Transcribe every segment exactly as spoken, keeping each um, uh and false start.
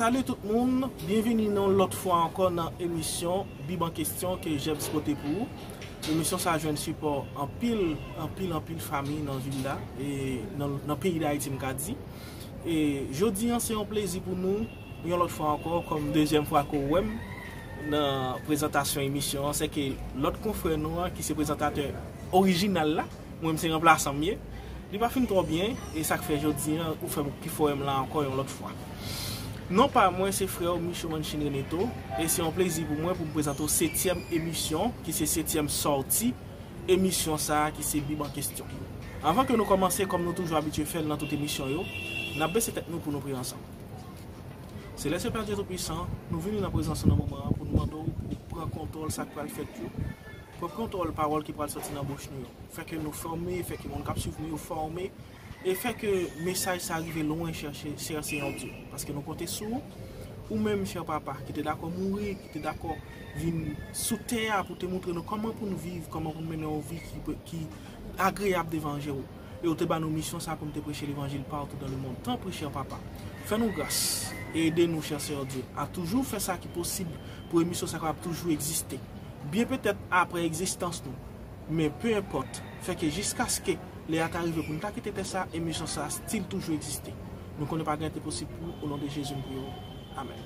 Salut tout moun, byenvini yon lòt fwa ankò nan emisyon Bib an Kesyon ke Jeps pote pou ou. Emisyon sa jwenn sipò anpil, anpil, anpil fanmi nan vil la, e nan, nan peyi Dayiti, m ka di. E jodi an, se yon plezi pou nou, yon lòt fwa ankò, kòm dezyèm fwa ke w wè m nan prezantasyon emisyon an, se ke lòt konfrè nou an, ki se prezantatè orijinal la, mwen, m se ranplasan m ye. Li pa fin twò byen, e sa k fè jodi an, ou fè m ki fò wè m la ankò yon lòt fwa. Non pa mwen, se frè w Micho Manchin Reneto, e se yon plezi pou mwen pou m prezante w setyèm emisyon, ki se setyèm sòti emisyon sa a, ki se Bib an Kesyon. Anvan ke nou kòmanse, kòm nou toujou abitye fè l nan tout emisyon yo, n ap bese tèt nou pou nou priye ansanm. Selès e Pè Dye Toupisan, nou vini nan prezans ou nan moman an pou n mande w pou w pran kontwòl sa k pral fèt yo. Pran kontwòl pawòl ki pral sòti nan bouch nou yo. Fè ke nou fòme, fè ke moun k ap swiv nou yo fòme, e fè ke mesaj sa rive lwen, chè, chè, chè Senyè Dye. Paske nou konte sou ou, ou menm, chè Papa, ki te dakò mouri, ki te dakò vin sou tè a pou te montre nou kòman pou n viv, kòman pou n mennen yon vi ki, ki agreyab devan je w. E w te ba nou misyon sa pou n te preche levanjil partout dans le monde. Tanpri, chè Papa, fè nou gras e ede nou, chè Senyè Dye, a toujou fè sa ki posib pou emisyon sa kapab toujou egziste. Byen petèt apre egzistans nou, men pe enpòt, fè ke jiskaske lè a ta rive pou n ta kite tè sa, emisyon sa still toujou egziste. Nou konnen pa gen anyen ki posib pou ou, o non de Jezi m priye w. Amèn.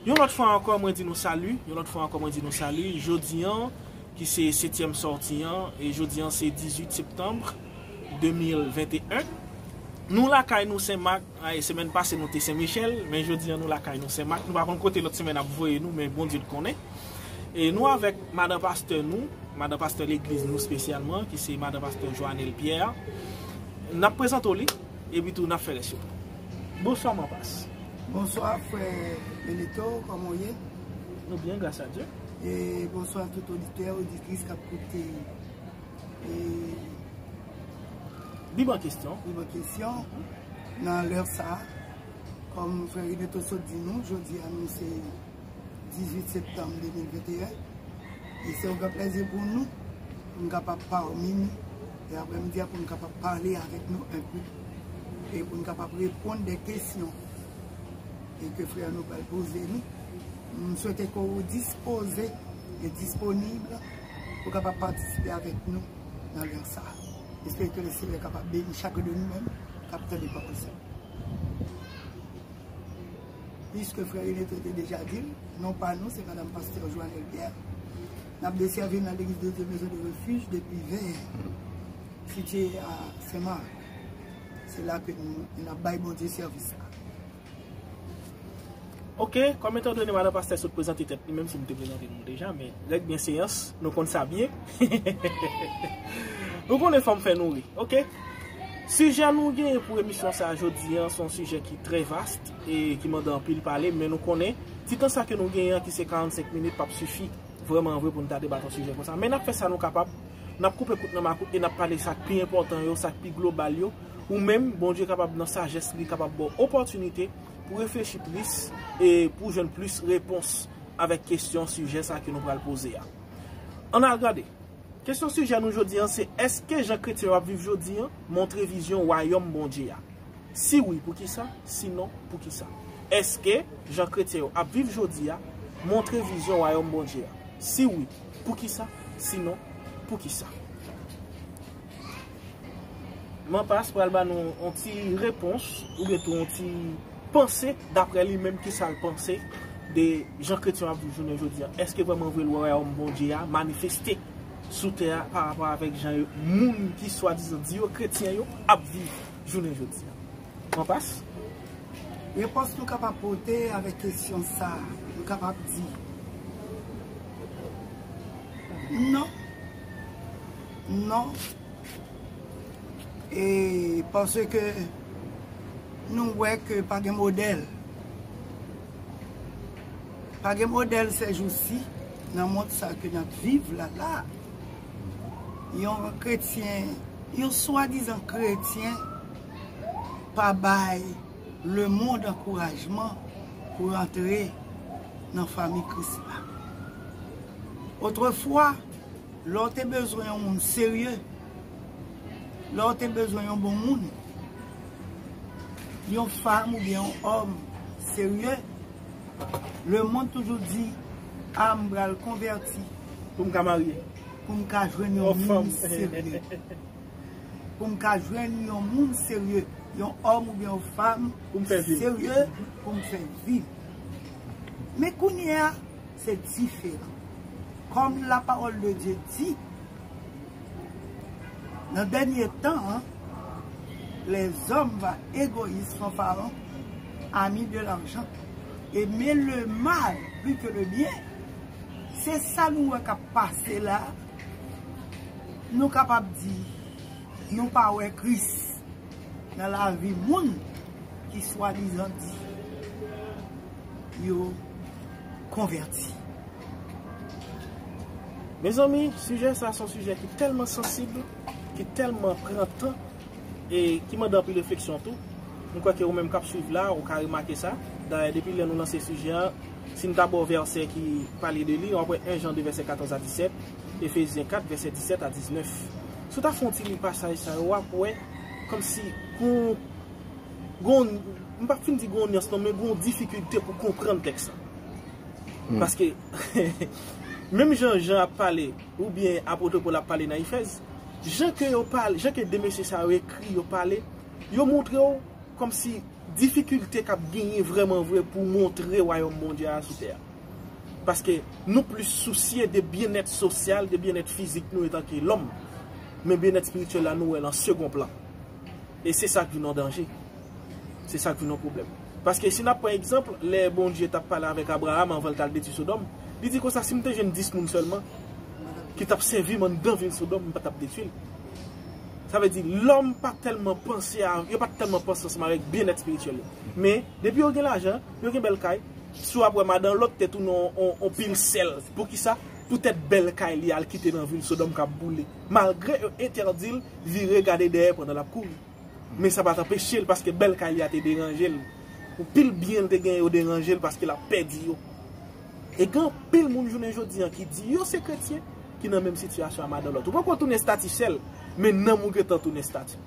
Yon lòt fwa ankò, mwen di nou sali. Yon lòt fwa ankò, mwen di nou sali. Jodi an, ki se setyèm sòti an, e jodi an se dizuit septanm de mil venteyen. Nou lakay nou Senmak, ay, semèn pase nou te Sen Michèl, men jodi an nou lakay nou Senmak. Nou pa konn kote lòt semèn ap voye nou, men Bondye t konnen. E nou avèk madan pastè nou, madan pastè legliz nou espesyalman, ki se madan pastè Joanel Pierre. N ap prezante w li, epi tou n ap fè rès yo. Bonswa, Man Pas. Bonswa, frè Benito, kòman w ye? Nou byen, gras a Dye. E bonswa tout oditè, oditris k ap koute, e, Bib an Kesyon. Bib an Kesyon, nan lè sa a. Kòm frè Reneto sot di nou, jodi a nou se dizuit septanm de mil venteyen. E se yon gran plèzi pou nou, pou n kapab pami nou, e aprèmidi a pou n kapab pale avèk nou enpe, e pou n kapab reponn de kesyon e ke frè nou pral poze nou. M swete ke w dispoze e disponib pou kapab patisipe avèk nou nan lè sa a. Espere ke Lesenyè kapab beni chak de nou menm k ap tande pawòl sa. Piske frè Reneto te deja di l, non pa nou, se madanm pastè Joanel Pierre. N ap desèvi nan Legliz de Dye Maison de Refuge depi Vèyè, sitiye a Sen Mak. Se la ke nou, n ap bay Bondye sèvis la. Oke, kòm etandone madanm pastè sot prezante tèt li, menm si m te prezante nou deja, men règ byenseans, nou konn sa byen. Nou konnen fò m fè nou ri, oke? Sijè nou genyen pou emisyon sa a jodi an, se yon sijè ki trè vast e ki mande anpil pale, men nou konnen, ti tan sa ke nou genyen an, ki se karannsenk minit, p ap sifi vrèman vre pou n ta debat yon sijè konsa. Men n ap fè sa nou kapab, n ap koupe kout nan makout e n ap pale sa k pi enpòtan yo, sa k pi global yo. Ou menm, Bondye kapab nan sajès li, kapab ba w opòtinite pou reflechi plis e pou jwenn plis repons avèk kesyon sijè sa ke nou pral poze a. Ann al gade. Kesyon sijè nou jodi an se, èske jan kretyen yo ap viv jodi an montre vizyon wayòm Bondye a? Si wi, poukisa? Sinon, poukisa? Èske jan kretyen yo ap viv jodi a montre vizyon wayòm Bondye a? Si wi, poukisa? Sinon, poukisa? Man Pas pral ba nou yon ti repons, oubyen tou yon ti panse, daprè li menm, kisa l panse de jan kretyen yo ap viv jounen jodi a. Èske vrèman vre l wè wayòm Bondye a manifeste sou tè a pa rapò avèk jan yo, moun ki swadizan di yo kretyen yo ap viv jounen jodi a? Man Pas? Repons nou kapab pote avèk kesyon sa a, nou kapab di non. Non. E paske nou wè ke pa gen modèl. Pa gen modèl sèjousi nan mond sa ke n ap viv la la. Yon kretyen, yon swadizan kretyen pa bay lemonn ankourajman pou rantre nan fanmi Kris la. Otrefwa, lè w te bezwen yon moun serye, lè w te bezwen yon bon moun, yon fanm oubyen yon òm serye, Lemonn toujou di, a, m pral konvèti. Pou m ka marye. Pou m ka jwenn yon moun serye. Pou m ka jwenn yon moun serye, yon òm oubyen yon fanm serye pou m fè viv. Men kounye a, se diferan. Kòm la parole de Dieu di, nan dènye tan an, les hommes va égoïstes, fanfaron, amis de l'argent, aimer le mal plus que le bien. Se sa nou wè k ap pase la. Nou kapab di, nou pa wè Kris nan lavi moun ki swadizan di yo konvèti. Mezanmi, sijè sa se yon sijè ki tèlman sansib, ki tèlman pran tan, e ki mande anpil refleksyon tou. M kwè ke ou menm k ap swiv la, ou ka remake sa. Dayè, depi lè nou lanse sijè an, si n ta ba w vèsè ki pale de li, w ap wè en Jan de vèsè katòz a disèt, Efezyen kat vèsè disèt a diznèf. Si w ta fè yon ti li pasaj sa yo, w ap wè kòmsi gon, gon, m p ap fin di gon nyans non, men gon difikilte pou konprann tèks la. Paske, menm jan Jan ap pale, oubyen apot Pòl ap pale nan Efèz, jan ke yo pale, jan ke de mesye sa yo ekri, yo pale, yo montre w kòmsi difikilte k ap genyen vrèman vre pou montre wayòm Bondye a sou tè a. Paske nou plis sousye de byennèt sosyal, de byennèt fizik nou etanke lòm. Men byennèt espirityèl la, nou wè l an segon plan. E se sa k vin yon danje. Se sa k vin yon pwoblèm. Paske si n ap pran egzanp, lè Bondye t ap pale avèk Abraram anvan l t al detwi Sodòm, li di konsa, si m te jwenn dis moun sèlman ki t ap sèvi m anndan vil Sodòm, m pa t ap detwi l. Sa vle di, lòm pa tèlman panse a, yo pa t tèlman panse ansanm avèk byennèt espirityèl yo. Men, depi yo gen lajan, yo gen bèl kay, si w ap wè madan Lòt te tounen on, on, on pil sèl. Poukisa? Poutèt bèl kay li al kite nan vil Sodòm k ap boule. Malgre yo entèdi l vire gade dèyè pandan l ap kouri. Men sa pa t anpeche l, paske bèl kay li a te deranje l. Yon pil byen l te genyen yo deranje l paske l ap pèdi yo. E gen anpil moun jounen jodi a ki di yo se kretyen, ki nan menm sitiyasyon a madan Lòt. Ou poko tounen estati sèl, men nanm ou gentan tounen estati.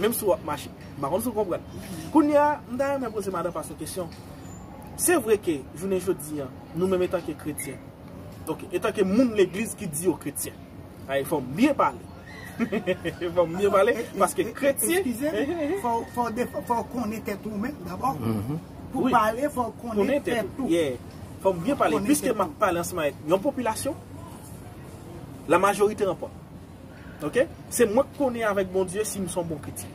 Menm si w ap mache. M pa konn si w konprann. Kounye a, m ta renmen poze madan Pas yon kesyon. Se vre ke jounen jodi a, nou menm etanke kretyen, ok, etanke moun legliz ki di yo kretyen, ay, fò m byen pale. Fò m byen pale, paske kretyen. Eskize m, fò, fò, fò w konnen tèt ou menm dabò. Pou pale, fò w konnen tèt ou. Yeah. Fò m byen pale, piske m ap pale ansanm avèk yon popilasyon, la majorité en pòt. Ok? Se mwen k konnen avèk Bondye si m se yon bon kretyen.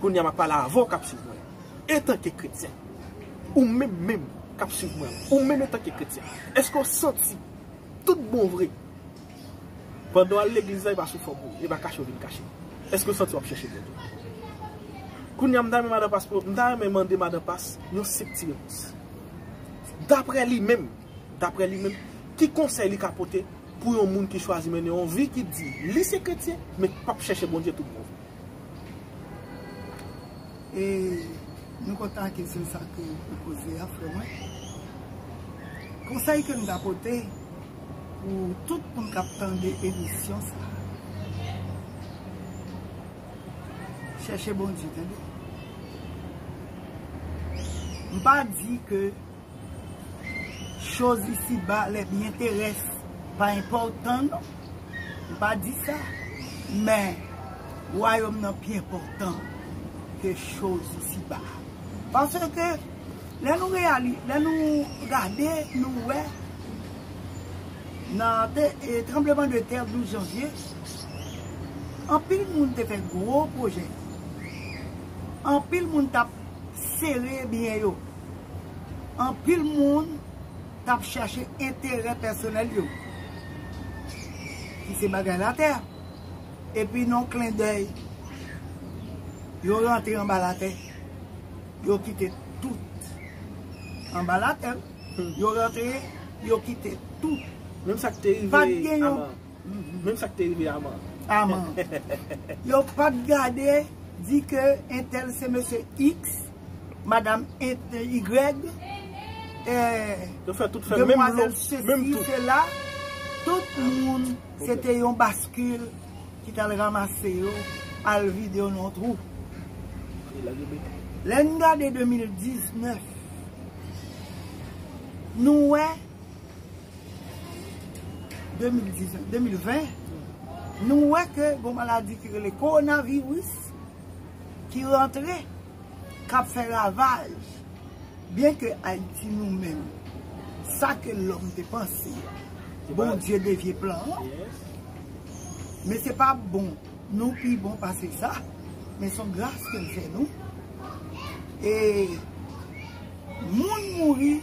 Kounye a m ap pale avè w k ap swiv mwen. Etanke kretyen, ou menm menm k ap swiv mwen, ou menm etanke kretyen, èske w santi tout bon vre, pandan w al legliz la, e pa sou fòm ou, e pa kache w vin kache, èske w santi w ap chèche Bondye? Kounye a, m ta renmen madan Pas, m ta renmen mande madan Pas yon senp ti repons. Daprè li menm, daprè li menm, ki konsèy li ka pote pou yon moun ki chwazi mennen yon vi ki di li se kretyen, men k p ap chèche Bondye tout bon vre? E nou kontan ak kesyon sa ke ou poze a, frè mwen. Konsèy ke m ta pote pou tout moun k ap tande emisyon sa, chèche Bondye, tande. M pa di ke Choz isiba, les biens terrestres, pa enpòtan, non. M pa di sa. Men, wayòm nan pi enpòtan ke choz isiba. Paske, lè nou reyali-, lè nou gade, nou wè, nan te, e, tranbleman de tè douz janvye, anpil moun te fè gwo pwojè. Anpil moun t ap sere byen yo. Anpil moun t ap chache enterè pèsonèl yo, ki se bagay latè. Epi nan klendèy, yo rantre anba latè. Yo kite tout anba latè. Yo rantre, yo kite tout. Menm sa k te rive Aman. Menm sa k te rive Aman. Aman. Yo pa t gade, di ke entèl se mesye X, madanm ent-, Y, eh, yo fè tout fè menm demwazèl lo, sesi, menm tout. Sela, tout moun, se te yon baskil ki t al ranmase yo, al vide yo nan yon twou. Lè n gade de mil diznèf, Nou wè de mil diz, de mil ven, nou wè ke gon maladi ki rele kowonaviris ki rantre, k ap fè ravaj. Byen ke Ayiti nou menm, sa ke lòm te panse, Bondye devye plan an. Men se pa bon, nou pi bon pase sa. Men se yon gras ke l fè nou. E moun mouri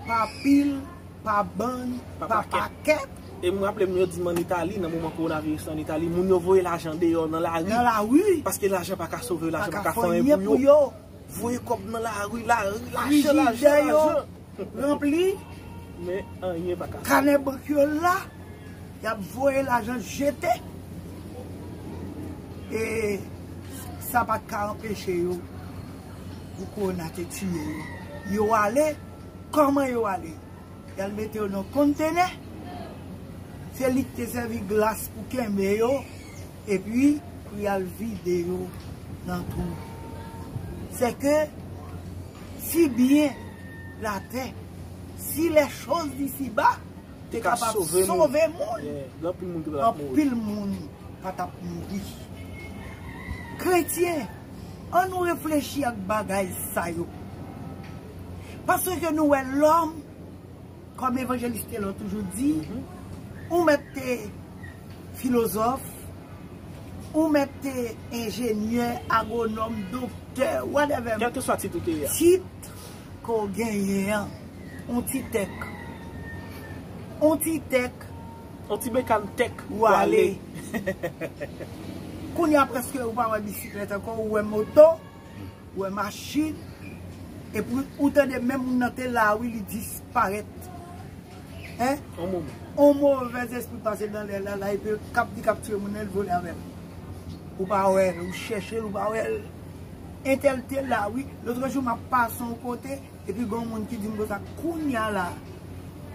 pa pil, pa bann, pa pakèt. E m raple m yo di m an Itali, nan moman kowonaviris la an Itali, moun yo voye lajan deyò nan lari. Nan lari. Paske lajan pa ka sove yo, lajan pa ka fè anyen pou yo. Voye kòb nan lari, lari, lajan, lajan, lajan. Frijidè yo ranpli. Men anyen pa ka. Kanè bank yo la, y ap voye lajan jete. E sa pa t ka anpeche yo pou kowona te tiye yo. Yo ale, kòman yo ale? Y al mete yo nan kontenè. Se li ki te sèvi glas pou kenbe yo, epi pou y al vide yo nan twou. Sèke si byen latè, si les choses d'ici-bas te kapab sove moun, anpil moun pa t ap mouri. Kretyen, ann nou reflechi ak bagay sa yo. Paske nou wè lòm, kòm evanjelis Telor toujou di, ou mèt te filozòf, ou mèt te enjenyè, agwonòm, doktè, whatever. Kèlkeswa tit ou te ye a. Tit ke w genyen an, on ti tèk. On ti tèk. On ti bekàn tèk. Ou ale. Kounye a prèske ou pa wè bisiklèt ankò, ou wè moto, ou wè machin. Epi ou tande menm moun nan te la wi, li disparèt. Hein? On moman. On movèz espri pase nan lè la, la, epi k ap di k ap tiye moun nan, l vole avè l. Ou pa wè l, ou chèche l, ou pa wè l. Entèl te la wi. Lòt jou m ap pase yon kote, epi gon moun ki di m konsa, kounye a la,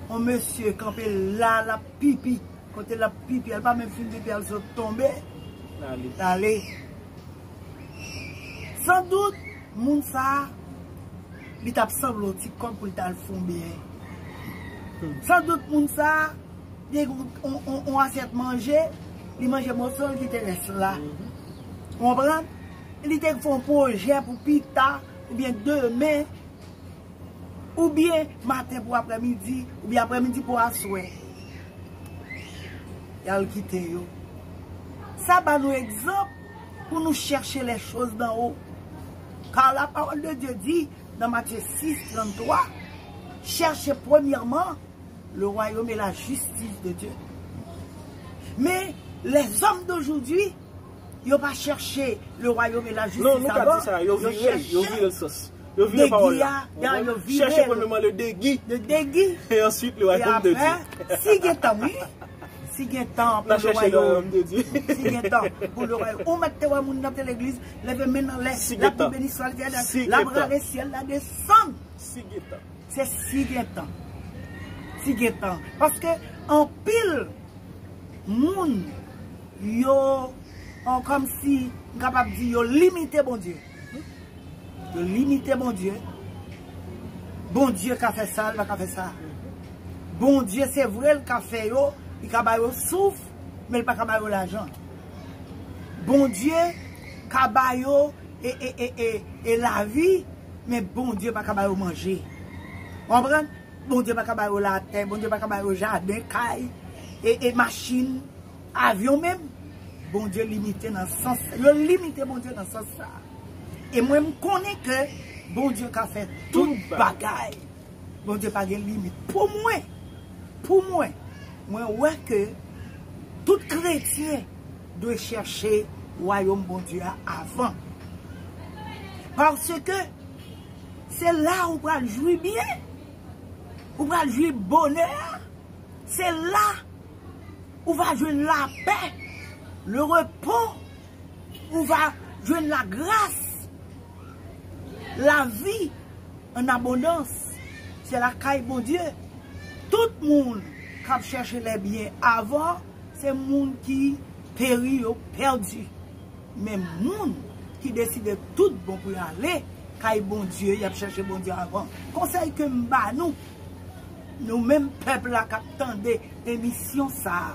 on mesye kanpe la, l ap pipi. Kote l ap pipi a, l pa menm fin pipi a, l sot tonbe. L ale. San dout, moun sa a, li t ap sanble yon ti kòb pou l t al fè yon byen. San dout, moun sa a, li gen yon, yon, yon asyèt manje, li manje moso, li kite rès la. Ou konprann? Li te fè yon pwojè pou pita, oubyen demen, oubyen maten pou aprèmidi, oubyen aprèmidi pou aswè. Y al kite yo. Sa ba nou egzanp pou nou chèche les choses d'en haut. Car la parole de Dieu dit dans Matthieu six trente-trois, cherchez premièrement le royaume et la justice de Dieu. Mais les hommes d'aujourd'hui, yo pa chèche le royaume et la justice. Non, nou ka di sa, yo vire l, yo vire l sans. Yo vire pawòl la. Chèche premyèman le degi. Le degi. Et ensuite le royaume de Dieu. Si gen tan, wi. Si gen tan pou le royaume. Si gen tan pou le royaume. Ou mèt te wè moun nan te legliz, leve men nan lè, l ap di béni soit l'Éternel, l ap rale syèl la desann. Si gen tan. Se si gen tan. Si gen tan. Paske anpil moun, yo, an, kòmsi, m kapab di, yo limite Bondye. Yo limite Bondye. Bondye ka fè sa, l pa ka fè sa. Bondye, se vre, l ka fè yo, li ka ba yo souf, men l pa ka ba yo lajan. Bondye ka ba yo e, e, e, e, e lavi, men Bondye pa ka ba yo manje. Ou konprann? Bondye pa ka ba yo latè, Bondye pa ka ba yo jaden, kay, e, e machin, avyon menm. Bondye limite nan sans, yo limite Bondye nan sans sa. E mwen, m konnen ke Bondye ka fè tout bagay. Bondye pa gen limit. Pou mwen, pou mwen, mwen wè ke tout kretyen dwe chèche wayòm Bondye a avan. Paske se la ou pral jwi byen, ou pral jwi bonè a, se la ou va jwenn lapè, le repos, ou va jwenn lagras, lavi an abondans. Se lakay Bondye. Tout moun k ap chèche lè byen avan, se moun ki peri, yo pèdi. Men moun ki deside tout bon pou y ale kay Bondye, y ap chèche Bondye avan. Konsèy ke m ba nou, Nou menm pèp la k ap tande emisyon sa a,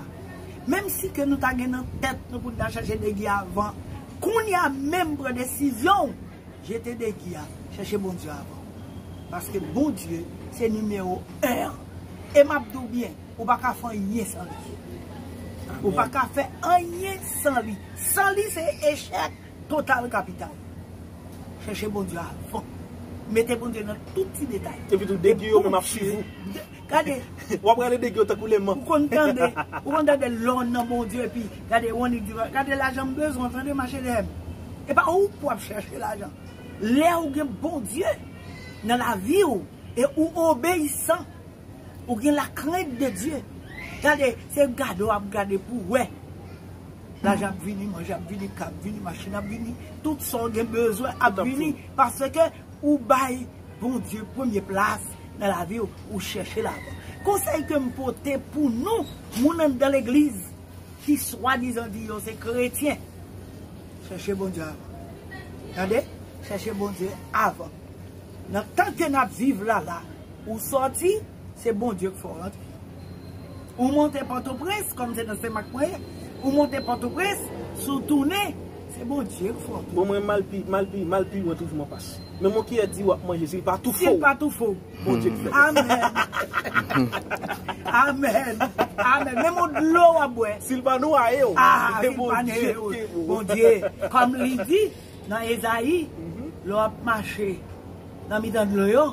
menm si ke nou ta gen nan tèt nou pou n ta chèche degi avan, kounye a menm pran desizyon w, jete degi a, chèche Bondye avan. Paske Bondye se nimewo en an. E m ap di w byen, ou pa ka fè anyen san li. Ou pa ka fè anyen san li. San li se echèk total kapital. Chèche Bondye avan. Mete Bondye nan tout ti detay. Epi tou, degi yo menm ap swiv ou. Gade. W ap rale degi yo tankou leman. Ou konn tande, ou konn tande lè w nan Bondye, epi gade, w annik di, gade lajan m bezwen, tande, mache dèyè m. E pa ou pou ap chèche lajan. Lè ou gen Bondye nan lavi w, e ou obeyisan, ou gen la crainte de Dieu. Gade, se gade w ap gade pou wè. Lajan ap vini, manje ap vini, kay ap vini, machin ap vini, tout sa w gen bezwen ap vini, paske ou bay Bondye premye plas nan lavi w, ou chèche l avan. Konsèy ke m pote pou nou, moun anndan legliz, ki swadizan di yo se kretyen, chèche Bondye avan. Tande? Chèche Bondye avan. Nan tan ke n ap viv la la, ou sòti, se Bondye k fè w rantre. Ou monte Pòtoprens, kòm se nan Senmak mwen ye, ou monte Pòtoprens, si w tounen, se Bondye k fè w rantre. Bon, mwen, m al pi, m al pi, m al pi lwen toujou, mwen pase. Men yon kiyè di w ap manje, si l pa toufe w. Si l pa toufe w. Bondye k fè. Amèn. Amèn. Amèn. Menm yon dlo w ap bwè. Si l pa nwaye w. Ah, si l pa nwaye w. Bondye, kòm li di nan Ezayi, lè w ap mache nan mitan dlo yo,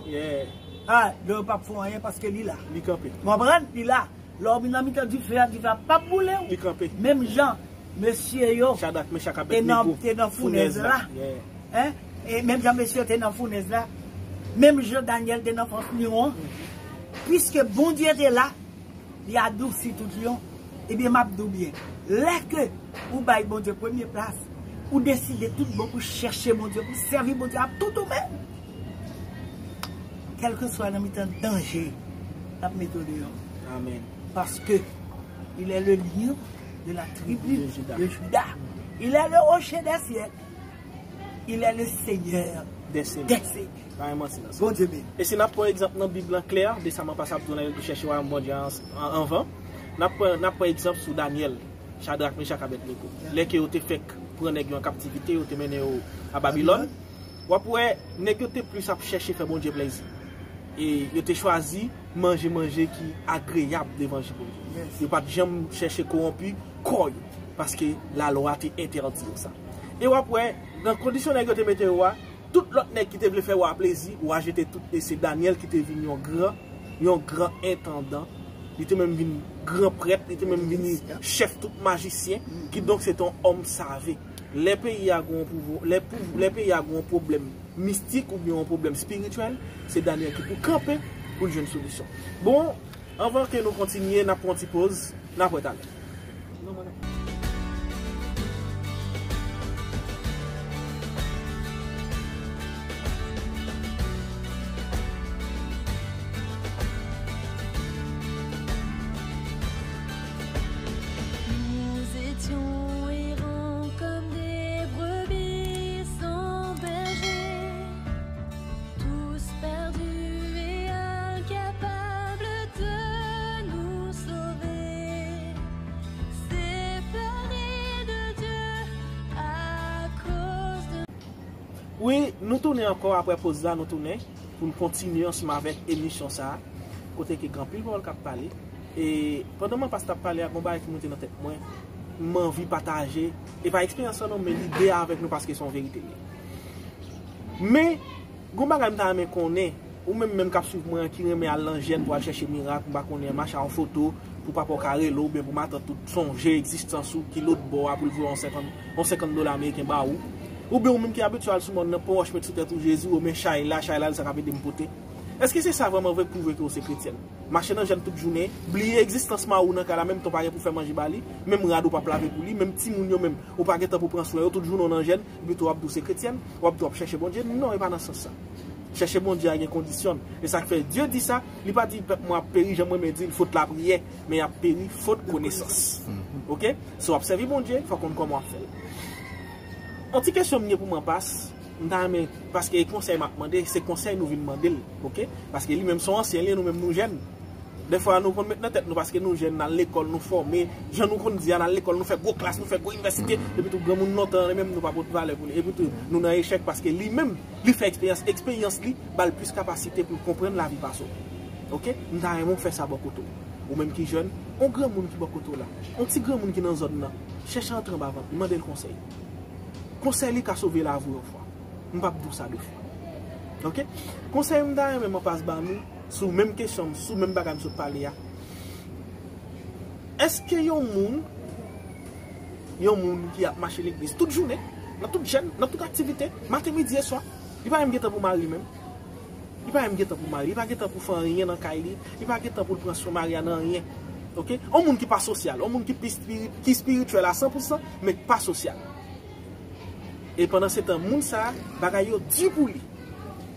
ah, dlo yo p ap fè w anyen paske li la. Li kanpe. Konprann? Li la. Lè w nan mitan dife a, dife a p ap boule w. Li kanpe. Menm jan mesye yo Chadrak, Mechak, te nan, Abednego, te nan founèz la. Hein? E menm jan mesye yo te nan founèz la. Menm jan Danyèl te nan fòs liwon an. Piske Bondye te la, li adousi tout liwon. Ebyen, m ap di w byen. Lè ke ou bay Bondye premye plas, ou deside tout bon pou chèche Bondye, pou sèvi Bondye ak tout ou menm. Kèlkeswa nan mitan danje, l ap mete w deyò. Amèn. Parce que il est le lion de la tribu de Juda. Il est le rocher des siècles. Il est le Seigneur des seigneurs. Bondye beni. E si n ap pran egzanp nan Bib lan klè, de sa m ap pase ap di w nan yo chèche wayòm Bondye an, an, anvan, n ap pran, n ap pran egzanp sou Danyèl, Chadrak, Mechak, Abednego. Lè ke yo te fèk pran nèg yo an kaptivite, yo te mennen yo a Babilòn. W ap wè, nèg yo te plis ap chèche fè Bondye plezi. E yo te chwazi manje manje ki agreyab devan je Bondye. Yo pa t janm chèche kowonpi kò yo, paske lalwa te entèdi yo sa. E w ap wè, nan kondisyon nèg yo te mete yo a, tout lòt nèg ki te vle fè wa a plezi, wa a jete tout, e se Danyèl ki te vin yon gran, yon gran entandan. Li te menm vin gran prèt, li te menm vin chèf tout majisyen. Kidonk, se te yon òm save. Lè peyi a gen yon pouvo-, lè pou-, lè peyi a gen yon pwoblèm mistik oubyen yon pwoblèm espirityèl, se Danyèl ki pou kanpe pou l jwenn solisyon. Bon, anvan ke nou kontinye, n ap pran yon ti poz, n ap wè talè. Nous étions errants comme des brebis sans berger, tous perdus et incapables de nous sauver, séparés de Dieu à cause de Wi, nou tounen ankò apre poz la, nou tounen pou n kontinye ansanm avèk emisyon sa a, kote ke gen anpil pawòl k ap pale. E pandan mwen pase t ap pale a, gon bagay ki monte nan tèt mwen, m anvi pataje, e pa eksperyans lan non, men lide a avèk nou paske se yon verite li ye. Men, gon bagay m ta renmen konnen, ou menm menm k ap swiv mwen an ki renmen al nan jèn pou al chèche mirak, m pa konnen, mache a yon foto, pou papa w ka rele w, oubyen pou matant ou sonje egzistans ou, ki lòtbò a, pou l voye yon senkant, yon senkant dola ameriken ba ou. Oubyen ou menm ki abitye al sou mòn nan, pran wòch met sou tèt ou, Jezi, ou men chay la, chay la, se sa k ap ede m pote. Èske se sa vrèman vre k pwouve ke w se kretyèn? Mache nan jèn tout jounen, bliye egzistans mari w nan kay la, menm tan w pa gen pou fè manje ba li, menm rad ou p ap lave pou li, menm timoun yo menm, ou pa gen tan pou pran swen yo, tout jounen w nan jèn, epi tou w ap di w se kretyèn, w ap di w ap chèche Bondye. Non, e pa nan sans sa. Chèche Bondye a gen kondisyon l. E sa k fè Dye di sa, li pa di pèp mwen ap peri, jan mwen menm di l, fot lapriyè, men y ap peri fot konesans. Oke? So, w ap sèvi Bondye, fò w konn kòman w ap fè l. Yon ti kesyon m gen pou mwen pas, m ta renmen, paske e konsèy m ap mande, se konsèy nou vin mande l, oke? Paske li menm se yon ansyen, li, nou menm nou jèn. Dèfwa nou konn met nan tèt nou paske nou jèn, n al lekòl, nou fòme, jan nou konn di a, n al lekòl, nou fè gwo klas, nou fè gwo inivèsite, epi tou granmoun lontan an li menm nou pa pot valè pou li. Epi tou nou nan echèk paske li menm, li fè eksperyans, eksperyans li ba l plis kapasite pou l konprann lavi pase w. Oke? M ta renmen w fè sa bò kote w. Ou menm ki jèn, on granmoun ki bò kote w la, on ti granmoun ki nan zòn nan, chèche antre anba vant li, mande l konsèy. Konsèy li ka sove lavi w yon fwa. M p ap di w sa de fwa. Oke? Konsèy m ta renmen m an pas ba nou, sou menm kesyon, sou menm bagay m sot pale a. Èske yon moun, yon moun ki ap mache legliz tout jounen, nan tout jèn, nan tout aktivite, maten, midi e swa, li pa menm gen tan pou mari menm? Li pa menm gen tan pou mari, li pa gen tan pou fè anyen nan kay li, li pa gen tan pou l pran swen mari a nan anyen. Oke? On moun ki pa sosyal, on moun ki pi spiri-, ki espirityèl a san pou san, men ki pa sosyal. E pandan se tan, moun sa a, bagay yo di pou li.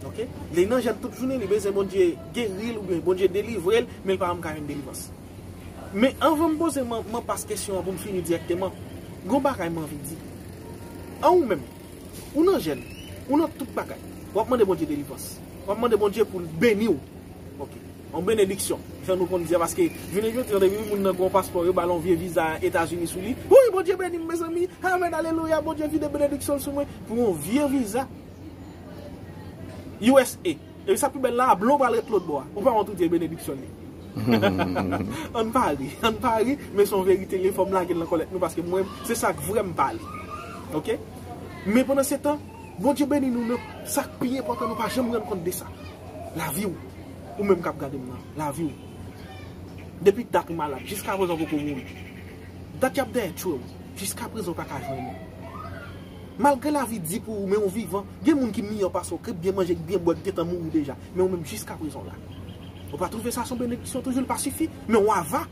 Oke? Li nan jèn tout jounen, li bezwen Bondye geri l oubyen Bondye delivre l, men li pa janm ka jwenn delivrans. Men anvan m poze m, m an pas kesyon an pou m fini dirèkteman, gon bagay m anvi di. An ou menm, ou nan jèn, ou nan tout bagay. W ap mande Bondye delivrans. W ap mande Bondye pou l beni w. Oke. Yon benediksyon. Jan nou konn di a, paske jounen jodi a, depi moun nan gon paspò, yo ba l yon vye viza Etazini sou li. Wi, Bondye beni m, mezanmi. Amèn, alelouya, Bondye vide benediksyon l sou mwen. Pou yon vye viza U S A. Epi sa pi bèl la, a blan w pral ret lòt bò a. Ou pa wont ou di e benediksyon li. Ann pa ri, ann pa ri, men se yon verite li, fò m lage l nan kò lèt nou, paske mwen, se sa k vrè m pale. Oke? Men pandan se tan, Bondye beni nou nan sa k pi enpòtan, nou pa janm rann kont de sa. Lavi w, ou menm k ap gade m nan, lavi w. Depi dat ou malad, jiskaprezan w poko mouri. Dat y ap dèyè tchwe w, jiskaprezan w pa ka jwenn li. Malgre lavi di pou ou, men ou vivan, gen moun ki miyò pase w, k byen manje, k byen bwè, k gentan mouri deja, men ou menm jiskaprezan w la. Ou pa twouve sa se yon benediksyon toujou, li pa sifi, men ou ava.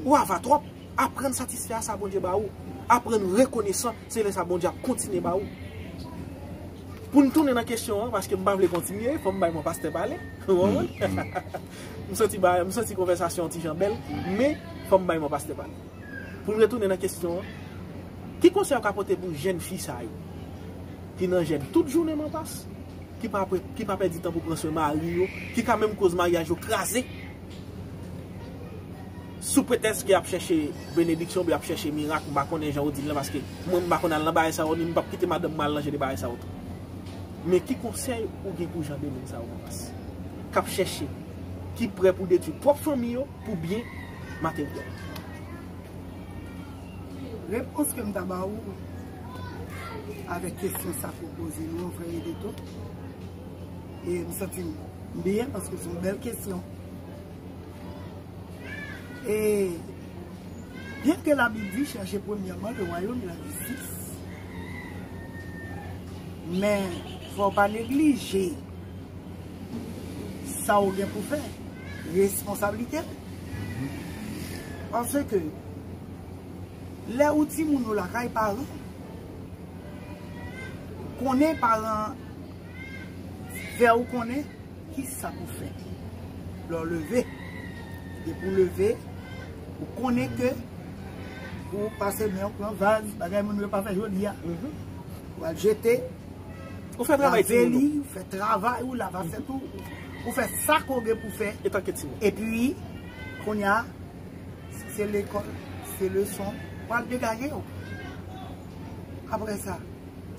Ou ava twòp. Aprann satisfè a sa Bondye ba ou. Aprann rekonesan, se lè sa Bondye ap kontinye ba ou. Pou n tounen nan kesyon an, paske m pa vle kontinye, fò m bay mon pastè pale. Ou konprann? M santi ba, m santi konvèsasyon an ti jan bèl, men fò m bay mon pastè pale. Pou n retounen nan kesyon an, ki konsèy ou ka pote pou jèn fi sa yo ki nan jèn tout jounen man pas? Ki pa pre-, ki pa pèdi tan pou pran swen mari yo, ki ka menm koz maryaj yo kraze. Sou pretèks ke y ap chèche benediksyon, oubyen y ap chèche mirak, m pa konnen jan ou di l lan, paske mwen m pa konn al nan bagay sa yo, ni m p ap kite madanm mwen al nan jan de bagay sa yo tou. Men ki konsèy ou gen pou jan de moun sa yo, man pas? K ap chèche, ki prè pou detwi pwòp fanmi yo pou byen materyèl. Repons ke m ta ba ou avèk kesyon sa ke w poze nou an, frè Edeto, e m santi m byen paske se yon bèl kesyon. E byen ke Labib di, chèche premyèman le royaume et la justice, men fò w pa neglije sa w gen pou fè, responsablite w. Paske lè ou timoun ou lakay paran, konnen paran fè ou konnen ki sa pou fè. Lè w leve, depi w leve, ou konnen ke pou w pase men w pran vaz, bagay moun yo pa fè jodi a. Ou al jete, ou fè travay timoun li, ou fè travay ou, lave asyèt ou, ou fè sa ke w gen pou fè. Etanke timoun. Epi, kounye a, si se lekòl, se leson, w al degaje w. Apre sa,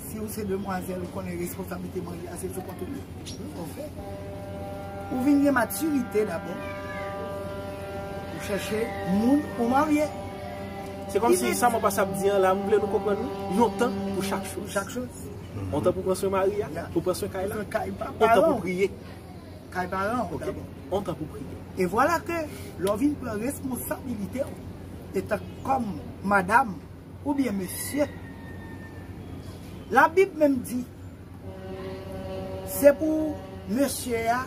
si w se demwazèl, ou konnen responsablite mari a, se sou kont ou li. Ou fè. Ou vin gen matirite dabò. Ou chèche moun ou marye. Se kòmsi sa mwen pase ap di an la, m vle nou konprann wi. Yon tan pou chak choz. Chak choz. Yon tan pou pran swen mari a, pou pran swen kay la. Yon tan pou priye. Kay paran w dabò. Yon tan pou priye. E vwala ke lè w vin pran responsabilite w, etan kòm madanm oubyen mesye, Labib menm di, se pou mesye a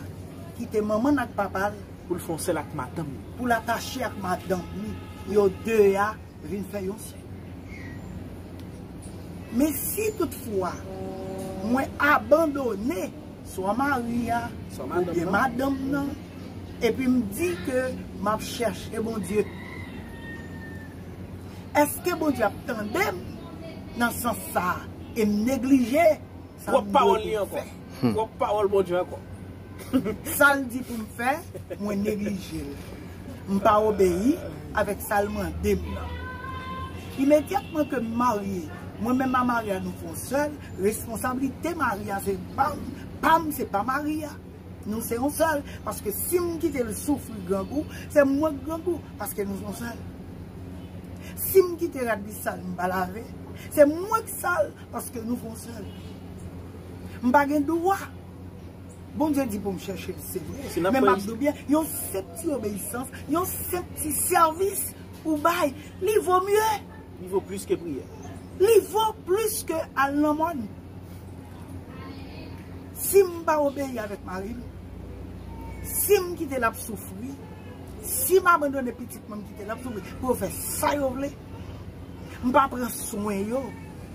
kite manman l ak papa l pou l fè yon sèl ak madanm li. Pou l atache ak madanm li, yo de a vin fè yon sèl. Men si toutfwa mwen abandone swa mari a, oubyen madanm nan, epi m di ke m ap chèche Bondye, èske Bondye ap tande m nan sans sa a e m neglije sa m dwe pou m fè? Pwòp pawòl Bondye ankò. Sa l di pou m fè, mwen neglije l. M pa obeyi avèk sa l mande m nan. Imedyatman ke m marye, mwen menm a Maria nou fè yon sèl, responsablite Maria se pa m, pa m se pa Maria. Nou se yon sèl, paske si m kite l soufri grangou, se mwen k grangou, paske nou se yon sèl. Si m kite rad li sal, m pa lave, se mwen k sal, paske nou fè yon sèl. M pa gen dwa. Bondye di pou m chèche l, se vre. Men m ap di w byen, yon senp ti obeyisans, yon senp ti sèvis ou bay, li vo mye. Li vo plis ke priyè. Li vo plis ke al nan mòn. Si m pa obeyi avèk mari m, si m kite l ap soufri, si m abandone pitit mwen, m kite l ap soufri, pou yo fè sa yo vle, m pa pran swen yo,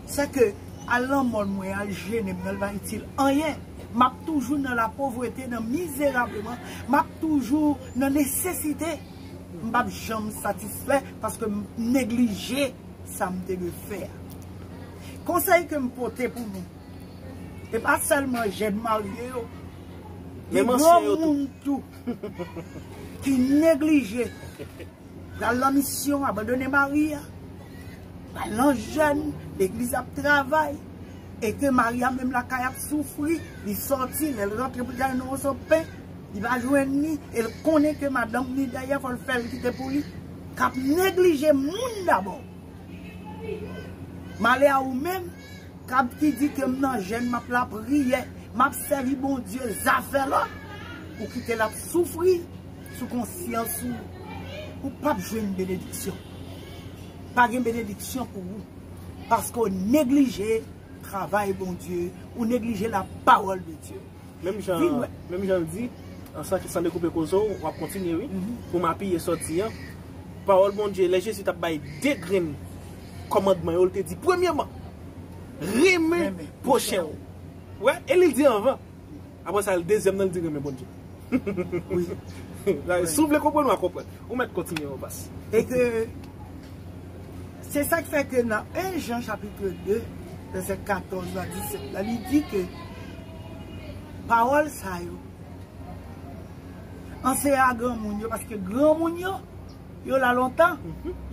se ke al nan mòn mwen, al jene m nan, li pa itil anyen. M ap toujou nan lapovrete, nan mizerableman, m ap toujou nan nesesite. M p ap janm satisfè paske m neglije sa m te dwe fè a. Konsèy ke m pote pou nou, e pa sèlman jèn marye yo, men granmoun tou, ki neglije pral nan misyon, abandone mari a, pral nan jèn, legliz ap travay, e ke mari a menm lakay ap soufri, li sòti, lè l rantre pou l al nan moso pen, li pa jwenn li, e l konnen ke madanm li dèyè, fò l fè l kite pou li, k ap neglije moun dabò. Malè a ou menm, k ap ki di ke m nan jèn, m ap lapriyè, m ap sèvi Bondye, zafè lòt, ou kite l ap soufri sou konsyans ou, ou p ap jwenn benediksyon. Pa gen benediksyon pou ou, paske w neglije travay Bondye, ou neglije la parole de Dieu. Menm jan, menm jan l di, an san, san dekoupe koze w, w ap kontinye, wi. Pou m apiye sòti an, pawòl Bondye, lè Jezi t ap bay de grenn kòmandman yo, l te di, premyèman, renmen pwochen w. Wè, e li di anvan. Apre sa, l dezyèm nan, l di renmen Bondye. Wi. Si w vle konprann, w a konprann. Ou mèt kontinye, Ovas. E ke se sa k fè ke nan en Jan chapit de, vèsè katòz a disèt la, li di ke pawòl sa yo, anseye a granmoun yo, paske granmoun yo, yo la lontan,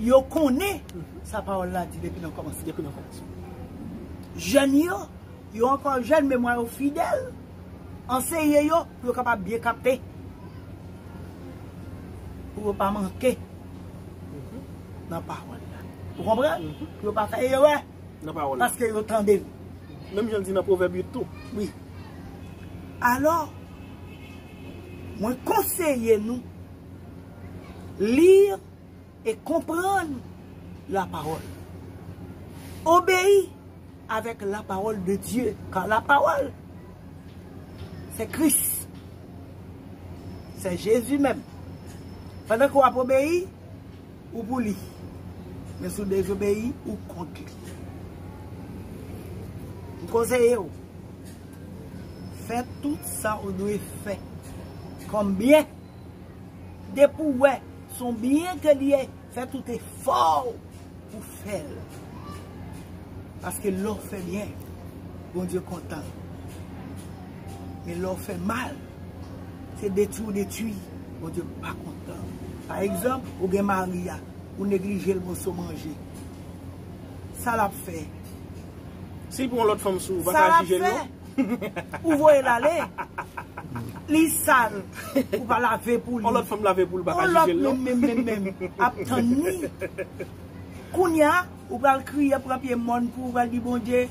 yo konnen sa pawòl la di depi nan kòmansman. Depi nan kòmansman. Jèn yo, yo ankò jèn, memwa yo fidèl. Anseye yo pou yo kapab byen kapte. Pou yo pa manke nan pawòl la. Ou konprann? Pou yo pa fè erè nan pawòl la. Paske yo tande l. Menm jan l di nan Pwovèb uit tou. Wi. Alò, mwen konseye nou, li e konprann la pawòl. Obeyi avèk la pawòl de Dye, ka la pawòl, se Kris. Se Jezi menm. Pandan ke w ap obeyi, ou pou li. Men si w dezobeyi, ou kont li. M konseye w, fè tout sa w dwe fè kòm byen. Depi w wè se yon byen ke li ye, fè tout efò w pou fè l. Paske lè w fè byen, Bondye kontan. Men lè w fè mal, se detwi w detwi, Bondye pa kontan. Pa egzanp, ou gen mari a, ou neglije l moso manje. Sa l ap fè? Si l pran yon lòt fanm sou ou, ou pa ka jije l non. Ou voye l ale. Li sal. Ou pa lave pou li. Yon lòt fanm lave pou l, pa ka jije l non. Yon lòt menm, menm, menm, menm ap tann li. Kounye a, ou pral kriye, pran pye mòn pou ou, pral di Bondye,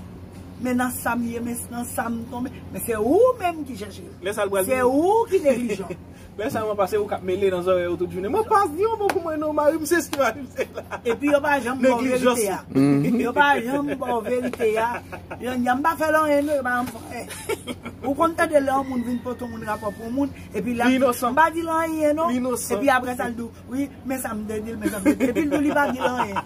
men nan sa m ye, men nan sa m tonbe. Men se ou menm ki chèche l. Lè sa l pral di. Se ou ki neglijan. Lè sa mwen pase ou k ap mele nan zòrèy ou tout jounen. Mwen pa di yon mo pou mwen non, mari m se si, mari m se la. Epi yo pa janm ba w verite a. Yo pa janm ba w verite a. Yo di, m pa fè l anyen non, yo pa janm fè. Ou konn tande lè yon moun vin pote yon moun rapò pou yon moun, epi l ap di, m pa di l anyen non. Epi apre sa l di w, wi, men sa m te di l, men sa m te di l. Epi l di w li pa di l anyen.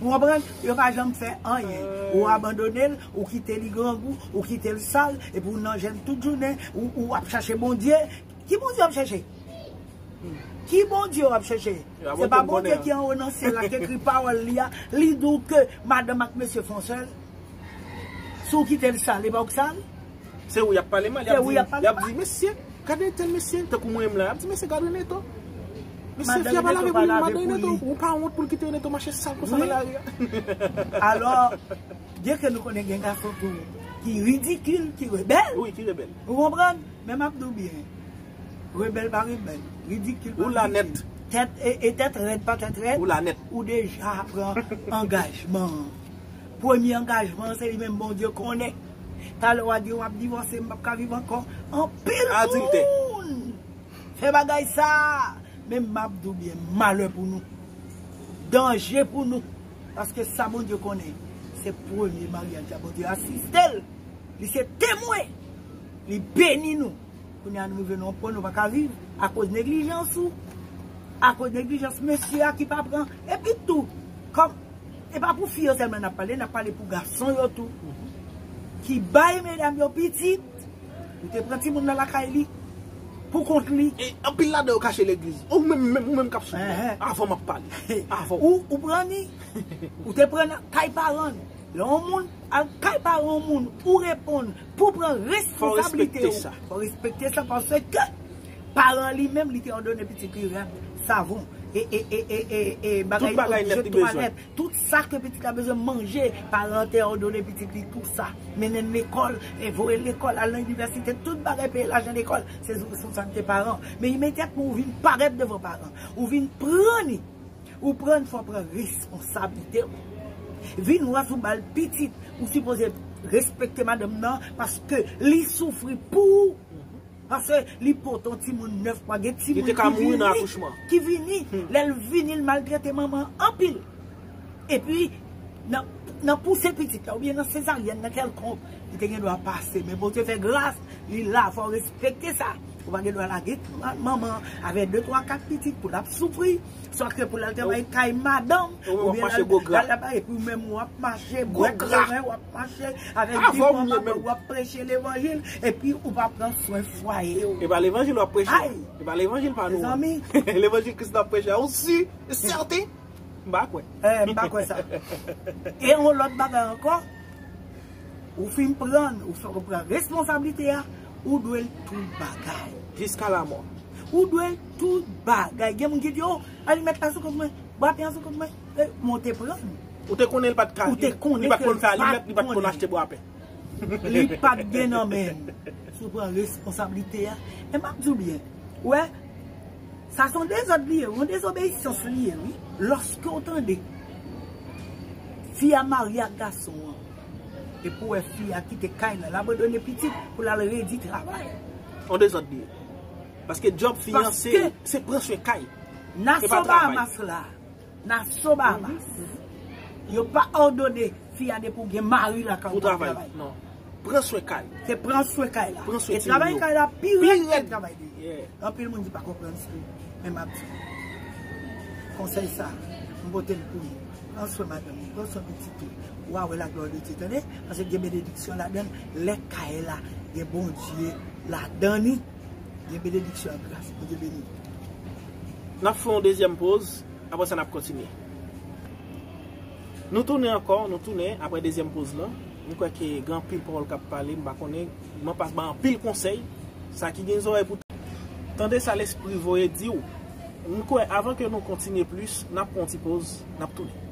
Ou konprann? Yo pa janm fè anyen. Ou abandone l, ou kite li grangou, ou kite l sal, epi ou nan jèn tout jounen, ou, ou ap chache Bondye. Ki Bondye w ap chache? Ki Bondye w ap chache? Se pa Bondye ki anwo nan syèl la, ki ekri pawòl li a, li di w ke madanm ak mesye fè yon sèl? Si w kite l sal, e pa w k sal? Se ou y ap pale mal, y ap di, y ap di, mesye, gade tèl mesye, tankou mwen menm la, y ap di, mesye, gade Reneto. Mesye, fi a pa lave pou li, madan Reneto, ou pa wont pou l kite Reneto mache sal konsa nan lari a. Alò, byenke nou konnen gen gason tou ki ridikil, ki rebèl. Wi, ki rebèl. Ou konprann? Men m ap di w byen. Rebèl pa rebèl. Ridikil pa ridikil. Ou la nèt. Tèt, e, e tèt rèd pa tèt rèd. Ou la nèt. Ou deja pran angajman an. Premye angajman an, se li menm Bondye konnen. Talè w a di w ap divòse, m p ap ka viv ankò. Anpil moun fè bagay sa. Men m ap di w byen, malè pou nou. Danje pou nou. Paske sa Bondye konnen, se premye maryaj la Bondye asiste l. Li se temwen. Li beni nou. Kounye a nou rive nan yon pwen nou pa ka viv akoz neglijans ou. Akoz neglijans mesye a ki pa pran. Epi tou, kòm, e pa pou fi yo sèlman n ap pale, n ap pale pou gason yo tou. Ki bay medam yo pitit, ou te pran timoun nan lakay li, pou kont li. E anpil ladan yo kache legliz. Ou menm, menm, ou menm k ap swiv la. Avan m ap pale. Avan. Ou, ou pran ni, ou te pran nan kay paran l. Lè yon moun al kay paran yon moun, ou reponn pou pran responsablite w. Fò w respekte sa. Fò w respekte sa paske paran li menm, li te òdone pitit li rad, savon, e, e, e, e, e, e bagay, odje twalèt. Tout sa ke pitit la bezwen manje, paran an te òdone pitit li tou sa. Mennen l lekòl, e voye l lekòl, al nan inivèsite, tout bagay peye lajan lekòl, se sou responsablite paran. Men imedyatman ou vin parèt devan paran, ou vin pran ni, ou pran, fò w pran responsablite w. Vin wè si w ba l pitit, ou sipoze respekte madanm nan, paske li soufri pou ou. Paske li pote yon timoun nèf mwa, gen timoun ki vini, ki vini, lè l vini, l maltrete manman an anpil. Epi, nan, nan pouse pitit la, oubyen nan sezaryèn, nan kèlkonk, li te gen dwa pase. Men Bondye fè gras, li la, fò w respekte sa. Ou pa gen dwa lage manman avèk de, twa, kat pitit pou l ap soufri. Swa ke pou l al travay kay madanm, oubyen l al, l al travay, epi ou menm w ap mache, bwèt demen, w ap mache avèk di bon bagay, w ap preche levanjil, epi ou pa pran swen fwaye w. E pa levanjil w ap preche. E pa levanjil pa nou an. Levanjil Kris n ap preche a, ou si, sèten. M pa kwè. Eh, m pa kwè sa. E yon lòt bagay ankò, ou fin pran, ou fè, ou pran responsablite a, ou dwe l tout bagay. Jiska lamò. Ou dwe l tout bagay. Gen moun ki di, oh, alimèt la sou kont mwen, bwat la sou kont mwen. Eh, men w te pran. Ou te konnen l pa t ka, li pa t konn fè alimèt, li pa t konn achte bwapen. Li pa t gen nan men l. Si w pran responsablite a. E m ap di w byen. Ou wè, sa se yon dezòd li ye, yon dezobeyisans li ye, wi. Lòske w tande fi a marye ak gason an, epi w wè fi a kite kay la, l abandone pitit pou l al redi travay. Yon dezòd li ye. Paske djòb fi an se, se pran swen kay. Nason Bahamas la, Nason Bahamas, yo pa òdone fi a depi w gen mari lakay ou pou travay. Non. Pran swen kay. Se pran swen kay la. Pran swen timoun yo. E travay kay la pi rèd ke travay de. Anpil moun di pa konprann sa. Men m ap di, konsèy sa, m pote l pou ou. Pran swen madanm ou, pran swen pitit ou. W a wè laglwa de Dye, tande? Paske gen benediksyon ladan l. Lè kay la gen Bondye ladan li, gen benediksyon ak gras. Bondye beni w. N ap fè yon dezyèm poz, apre sa n ap kontinye. Nou tounen ankò, nou tounen apre dezyèm poz lan. M kwè ke gen anpil pawòl k ap pale, m pa konnen, m an pas bay anpil konsèy. Sa ki gen zòrèy pou tande sa Lespri voye di w. M kwè, avan ke nou kontinye plis, n ap pran yon ti poz, n ap tounen.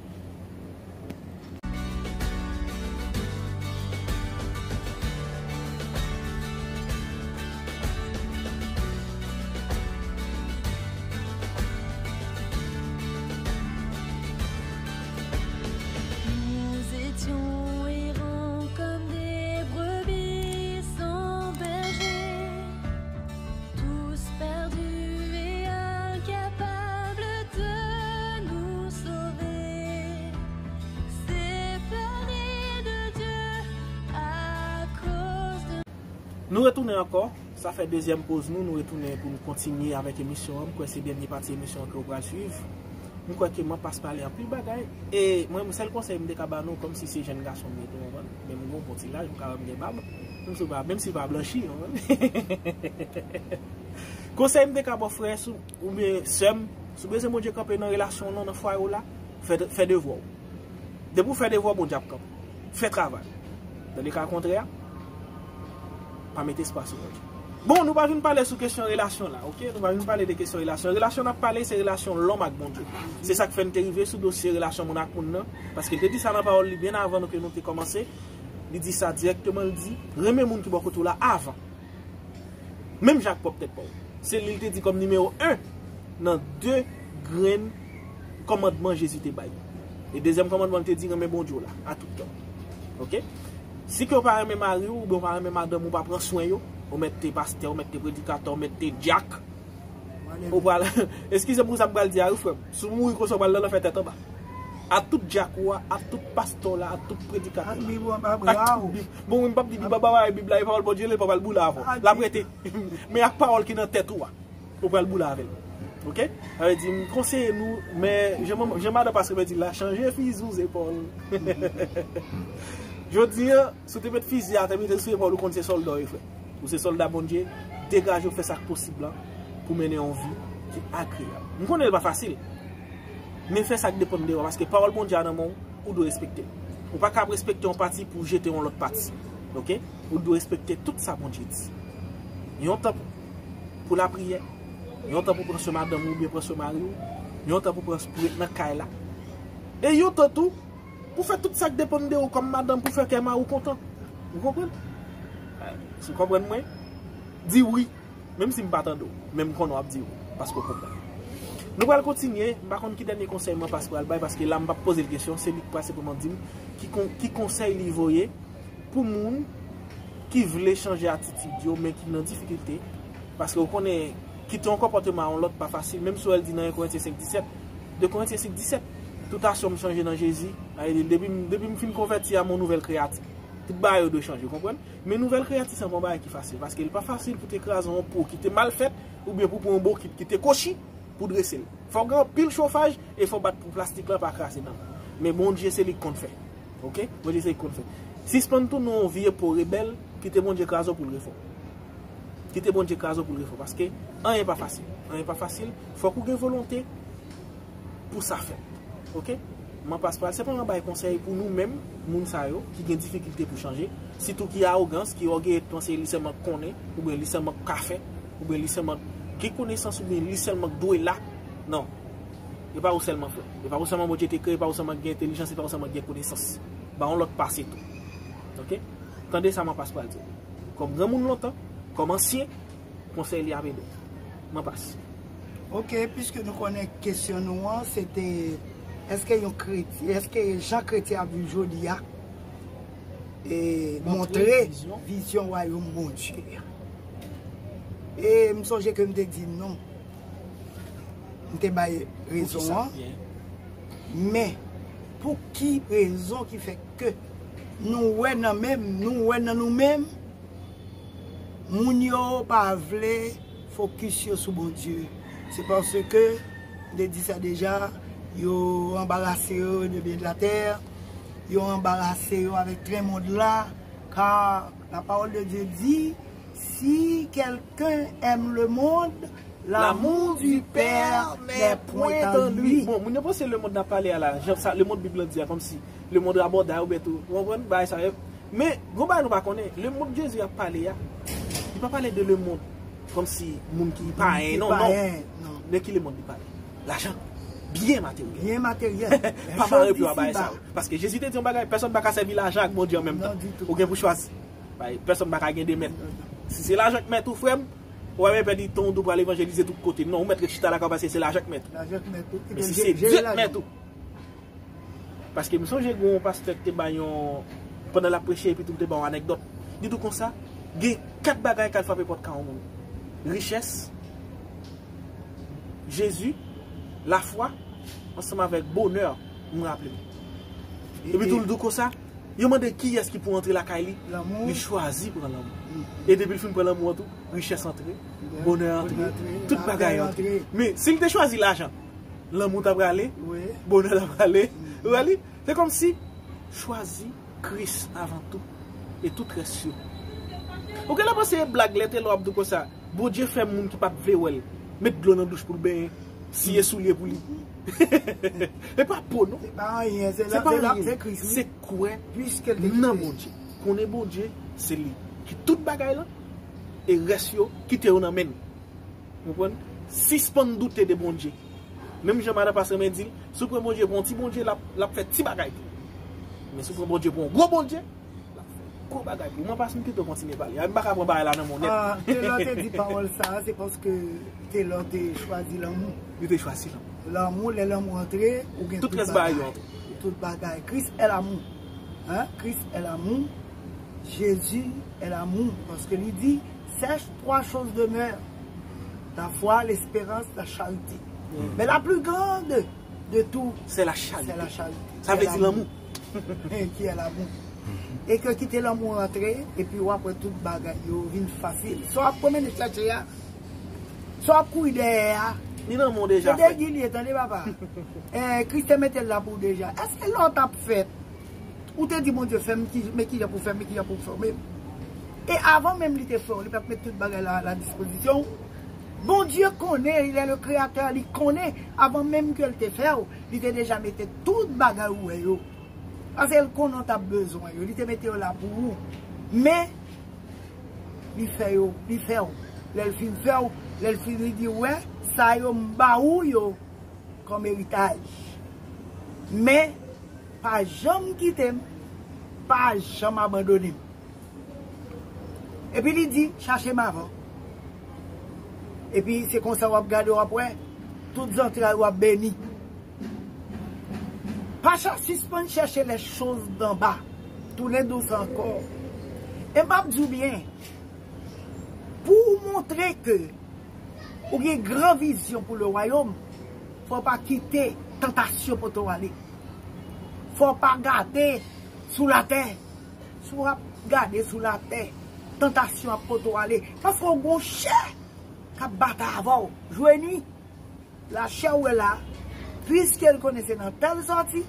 Nous étions errants comme des brebis sans berger, tous perdus et incapables de nous sauver, séparés de Dieu à cause de Nou retounen ankò. Sa fè dezyèm poz nou, nou retounen pou nou kontinye avèk emisyon an. M kwè se dènye pati emisyon an ke w pral swiv. M kwè ke mwen pas pale anpil bagay. E mwen, sèl konsèy m te ka ba nou, kòmsi se jèn gason m ye tou, w konprann? Men m gen yon bon ti laj, m ka wè m gen bab. Menm si w pa, menm si w pa blanchi, w konprann? Konsèy m te ka ba w, frè, si w, oubyen sè m, si w bezwen Bondye kanpe nan relasyon w lan, nan fwaye w la, fè, fè devwa w. Depi w fè devwa w, Bondye ap kanpe. Fè travay. Nan le ka kontrè a, Pa mete espwa sou Bondye. Bon, nou pa vin pale sou kesyon relasyon la, oke? Nou pa vin pale de kesyon relasyon. Relasyon n ap pale, se relasyon lòm ak Bondye. Se sa k fè n te rive sou dosye relasyon moun ak moun nan. Paske l te di sa nan pawòl li byen avan nou ke nou te kòmanse. Li di sa dirèkteman, li di, renmen moun ki bò kote w la avan. Menm jan ak pwòp tèt pa w. Se li l te di kòm nimewo en nan de grenn kòmandman Jezi te bay. E dezyèm kòmandman l te di, renmen Bondye w la, a tout kè w. Oke? Si ke w pa renmen mari w, oubyen w pa renmen madanm ou, pa pran swen yo, ou mèt te pastè, ou mèt te predikatè, ou mèt te dyak, ou pral, eskize m pou sa m pral di a, wi, frè m. Si w mouri konsa, w pral nan lanfè tèt anba. A tout dyak ou a, a tout pastè w la, a tout predikatè w la. Ak Bib ou anba bra w. Bon, wi, m p ap di Bib anba bra w, Bib la, e pawòl Bondye, li pa pral boule avè w. L ap rete. Men ak pawòl ki nan tèt ou a, ou pral boule avè l. Oke? Sa vle di, m konseye nou, men jan, jan madan pastè mwen di la, chanje fizi w zepòl. Jodi a, si w te met fizi a atè, mete l sou epòl ou, konn se sòlda w ye, frè. Ou se sòlda Bondye, degaje w fè sa k posib la pou mennen yon vi ki agreyab. M konnen l pa fasil, men fè sa k depann de w, paske pawòl Bondye a nan men w, ou dwe respekte l. Ou pa ka ap respekte yon pati pou w jete yon lòt pati. Oke? Ou dwe respekte tout sa Bondye di. Yon tan pou, pou lapriyè, yon tan pou pran swen madanm ou oubyen pran swen mari w, yon tan pou pran, pou ret nan kay la. E yon tan tou, pou fè tout sa k depann de ou kòm madanm, pou fè kè mari w kontan. Ou konprann? Si w konprann mwen, di wi, menm si m pa tande w, men m konnen w ap di wi, paske w konprann. Nou pral kontinye, m pa konn ki dènye konsèy Manpas pral bay, paske la m p ap poze l kesyon, se li k pral senpleman di m ki kon-, ki konsèy li voye pou moun ki vle chanje atitid yo, men ki nan difikilte, paske w konnen, kite yon konpòteman a yon lòt pa fasil, menm si w wè l di nan en Korentyen senk disèt, de Korentyen senk disèt, tout aksyon m chanje nan Jezi, depi m, depi m fin konvèti a, m yon nouvèl kreyati. Tout bagay yo dwe chanje, w konprann? Men nouvèl kreyati se pa yon bagay ki fasil, paske li pa fasil pou te kraze yon po ki te mal fèt, oubyen pou pran yon bokit ki te kwochi, pou drese l. Fò gen anpil chofaj e fò bat pou plastik lan pa kraze nan. Men Bondye se li k konn fè. Oke? Bondye se li k konn fè. Sispann tounen yon vye po rebèl, kite Bondye kraze w pou l refè w. Kite Bondye kraze w pou l refè w. Paske anyen pa fasil. Anyen pa fasil. Fòk ou gen volonte pou sa fèt. Oke? Manpas pral senpleman bay konsèy pou nou menm, moun sa yo, ki gen difikilte pou chanje, sitou ki awogans, ki ògeye, panse li sèlman k konnen, oubyen li sèlman k ka fè, oubyen li sèlman gen konesans, oubyen li sèlman k dwe la. Non. E pa ou sèlman, frè. E pa ou sèlman Bondye te kreye, e pa ou sèlman k gen entèlijans, e pa ou sèlman k gen konesans. Ba yon lòt pase tou. Oke? Tande sa Manpas pral di w. Kòm granmoun lontan, kòm ansyen, konsèy li ap ede w. Manpas. Oke, piske nou konnen kesyon nou an, se te, èske yon kretyen, èske jan kretyen ap viv jodi a, e, montre vizyon wayòm Bondye a? E m sonje ke m te di non. M te bay rezon an. Men, pou ki rezon ki fè ke nou wè nan menm, nou wè nan nou menm, moun yo pa vle fokis yo sou Bondye? Se paske, m te di sa deja, yo anbarase yo de byen de latè, yo anbarase yo avèk tren mond la, car la parole de Dieu dit, si quelqu'un aime le monde, l'amour du Père n'est point en lui. Bon, moun yo panse lemonn n ap pale a la, jan sa, lemonn Bib lan di a, kòmsi lemonn rabòday oubyen tou, ou konprann, bagay sa yo. Men, gon bagay nou pa konnen, lemonn Jezi ap pale a, li pa pale de lemonn kòmsi moun ki payen, non, non. De ki lemonn li pale? Lajan. Byen materyèl. Byen materyèl. Pa mare pye w a bagay sa yo. Paske Jezi te di yon bagay, pèsonn pa ka sèvi lajan ak Bondye an menm tan. Ou gen pou chwazi. Pèsonn pa ka gen de mèt. Si se lajan k mèt ou, frè m, ou pa bezwen pèdi tan w di w pral evanjelize tout kote. Non, ou mèt ret chita lakay w paske se lajan k mèt ou. Men si se Dye k mèt ou. Paske m sonje gen yon pastè ki te bay yon, pandan l ap preche, epi tou l te bay yon anekdòt. Li di w konsa, gen kat bagay k al frape pòt kay yon moun. Richès, Jezi, lafwa, ansanm avèk bonè, m raple m. Epi tou l di w konsa, yo mande kiyès ki pou antre lakay li, li chwazi pran lanmou. E depi l fin pran lanmou an tou, richès antre, bonè antre, tout bagay antre. Men si l te chwazi lajan, lanmou ta prale, bonè ta prale. Ou wè li? Se kòmsi chwazi Kris avan tou, e tout rès yo. Ou genlè panse e blag lè Telor ap di w konsa, Bondye fè moun ki pa t vle wè l met dlo nan douch pou l benyen, siye soulye pou li. E pa po non. Se pa anyen, se kwè nan Bondye. Konnen Bondye, se li ki tout bagay lan, e rès yo, kite yo nan men n. Ou konprann? Sispann doute de Bondye. Menm jan madan pastè mwen di l, si w pran Bondye pou yon ti Bondye, l ap, l ap fè ti bagay tou. Men si w pran Bondye pou yon gwo Bondye, l ap fè gwo bagay pou ou. Mwen pa, m pito kontinye pale. M pa ka pran bagay la nan men w nèt. Ah, Telor te di pawòl sa a, se paske Telor te chwazi lanmou. Li te chwazi lanmou. Lanmou, lè lanmou antre, ou gen tout rès bagay yo antre. Tout bagay. Christ est l'amour. Hein? Christ est l'amour. Jésus est l'amour. Paske li di, ces trois choses demeurent. La foi, l'espérance, la charité. Men la plus grande de tout, c'est la charité. Sa vle di lanmou. Qui est l'amour. E ke kite lanmou antre, epi w ap wè tout bagay yo vin fasil. Sa w ap pwomennen chèche a, sa w ap kouri dèyè a, li nan men w deja, se de gilye, tande papa. Eh, Kris te mete l la pou w deja. Èske lè w t ap fèt, ou te di Bondye, fè m ki, men kijan pou fè, men kijan pou fè, men. E avan menm li te fè w, li pa t met tout bagay la a la dispozisyon w. Bondye konnen, il est le créateur, li konnen, avan menm ke l te fè w, li te deja mete tout bagay ou wè yo. Paske l konnen w t ap bezwen yo, li te mete yo la pou ou. Men, li fè yo, li fè w. Lè l fin fè w, lè l fin, li di, wè, sa yo m ba ou yo kòm eritaj. Men, pa janm kite m, pa janm abandone m. Epi li di, chache m avan. Epi se konsa w ap gade, w ap wè, tout zantray w ap beni. Pa cha-, sispann chèche les choses d'en bas. Tounen dous ankò. E m ap di w byen, pou w montre ke ou gen gran vizyon pou le wayòm, fò w pa kite tantasyon pote w ale. Fò w pa gade sou latè. Si w ap gade sou latè, tantasyon ap pote w ale. Paske w gon chè k ap batay avè w. Jwe ni. Lachè ou wè la, piske l konnen se nan tè l sòti,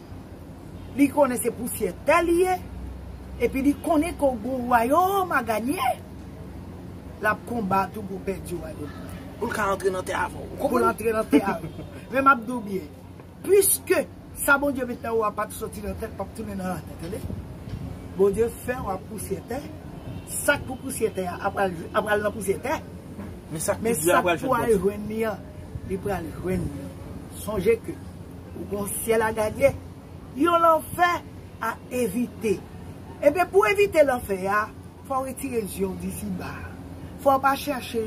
li konnen se pousyè tè li ye, epi li konnen ke w gon wayòm a ganye, l ap konbat ou pou w pèdi wayòm nan. Pou l ka antre nan tè avè w. Pou l antre nan tè avè w. Men m ap di w byen, piske sa Bondye met nan ou a pa t sòti nan tè, l p ap tounen nan latè, tande? Bondye fè w ap pousyè tè, sa k pou pousyè tè a, ap al, ap al nan pousyè tè. Men sa k pou al jwenn li an, li pral jwenn li an. Sonje ke ou gon syèl a gade, yon lanfè a evite. Ebyen, pou evite lanfè a, fò w retire zye w disiba. Fò w pa chèche